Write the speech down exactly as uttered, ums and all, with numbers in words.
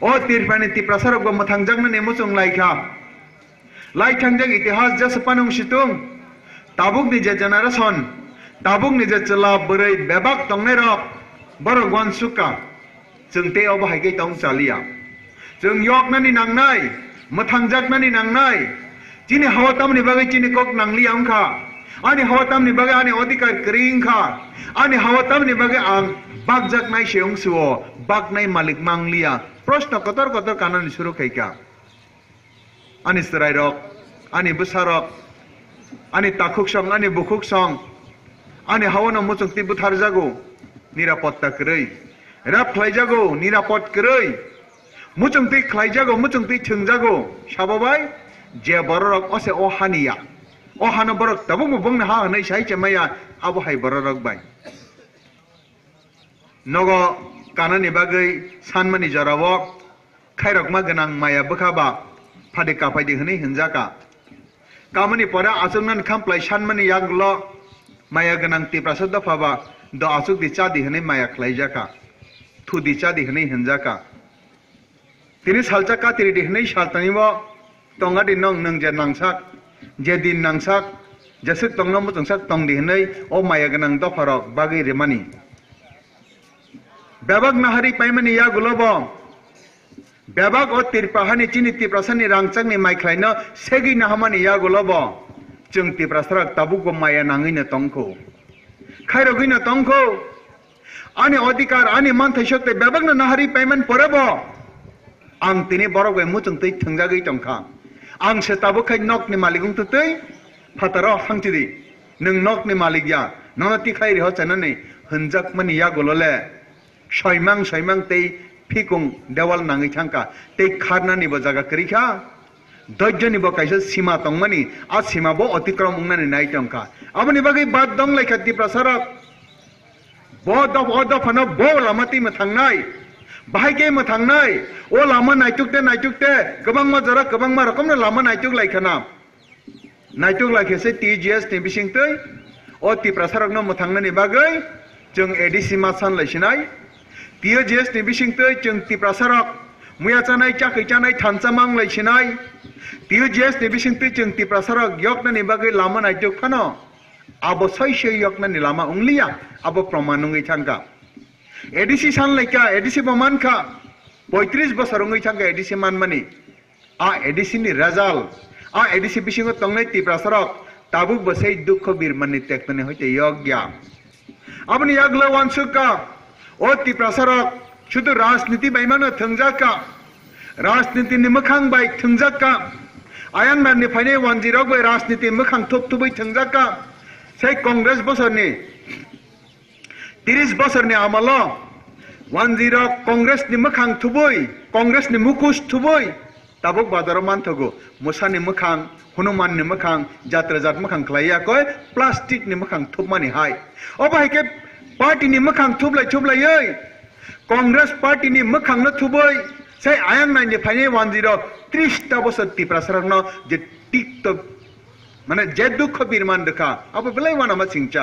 O Tripurani Tiprasarokbo mwthangjaknani muchung laikha. Lai thangjak itihas jesa panung situng. Tabukni je generation, tabukni je chwla bwrwi bebak tongnairok, borok uansukha. Chwng tei obo hai khe tong chaliya. Chwng yoknani nangnai, mwthangjaknani nangnai. Chini hawa tamni bagwi chini kok nangliya wngkha. Ani hawa tamni bagwi ani odhikar kwrwi wngkha. Ani hawa tamni bagwi ang bakjaknai se wngsio, baknai malik mangliya. Proshno kotor kotor kanani suru khaikha. Ani chwrairok, ani bwsarok, ani takhuksong, ani bukhuksong, ani haono muchungtwi butharjago, nirapotta kwrwi. Rap khlaijago, nirapot kwrwi. Muchungtwi khlaijago, muchungtwi thwngjago. Sabo bai, je bororok ose o hani ya. O hano borok tabukbo bongni ha hwnwi sai chemaya, abo hai bororok bai. Nogo kanani bagwi sanmani jorao khairokma gwnang maya bwkha ba phadi kaphai di hwnwi hwnjaka. Kamani pore achuknani khamplai sanmani yagulo maya gwnang Tiprasa dopha ba do achuk di cha di hwnwi maya khlaijaka, thu di cha di hwnwi hwnjaka. Tini salsa katiri di hwnwi sal tani bo tonga di nong nwng je nangsak, je din nangsak, jeswk tongno muchungsak tong di hwnwi o maya gwnang dopharok bagwi rimani. Bebak nahari paimani yagulo bo bebak o Tripura hani chini Tiprasani rangchakni maikhlaino segwi nahamani yagulo bo chwng Tiprasarok tabukbo maya nangwino tongkho, khairogwino tongkho. Ani odhikar, ani manthai sokte bebakno nahari paiman porebo ang tini borok bai muchungtwi thwngjagwi tongkha. Ang se tabuk khai nokni malik wngtwi twi phataro hangchidi. Nwng nokni malik ya, nono tikhlai riho chainani hwnjakmani yagulo le soimang soimang tei phikung dewal nangwi thangkha tei kharnanibo jaga kwrwi kha. Doijoni bo kaisa sima tongmani, a sima bo otikrom wngnani nai tongkha. Aboni bagwi bad dong laikha Tiprasarok. Bo doph-, o dophano bo lama twi mwthangnai. Bahai khe mwthangnai. O lama naituk te, naituk te, kwbangma jora, kwbangma rokomno lama naituk laikha na. Naituk laikha se T G S ni bisingtwi. O Tiprasarokno mwthangnani bagwi chwng A D C ma san lai sinai. T O G S ni bisingtwi chwng Tiprasarok muya chanai, chakwi chanai, thansa mang lai sinai. T O G S ni bisingtwi chwng Tiprasarok yoknani bagwi lama naituk phano abo soi soi yoknani lama wngliya, abo proman wngwi thangkha. A D C san laikha, A D C bo mankha, poitris bosor wngwi thangkha A D C manmani. A A D C ni result, a A D C bisingo tongnai Tiprasarok tabuk bo sei dukho birmanni tektoni hoite yokya. Aboni yagulo uansukha, o Tiprasarok sudu rajniti bai mano thwngjakkha, rajniti ni mwkhang bai thwngjakkha, ayang narni phainai wanjirok bai rajniti mwkhang thup thubui thwngjakkha. Sei Congress bosorni Tris bosorni amalo wanjirok Congress ni mwkhang thubui, Congress ni mukush thubui, tabuk bazaro manthogo, Musani mwkhang, Hanuman ni mwkhang, jat rajat mwkhang khlai ya koi, plastic ni mwkhang thupmani hai. Obo hai khe party ni mwkhang thublai thublaiwi, Congress party ni mwkhang no thubui, sai ayang nai ni phainai wanjirok tris ta bosor Tiprasarok no je TikTok, mane je dukho birman rwkha, abo belai wanama singcha.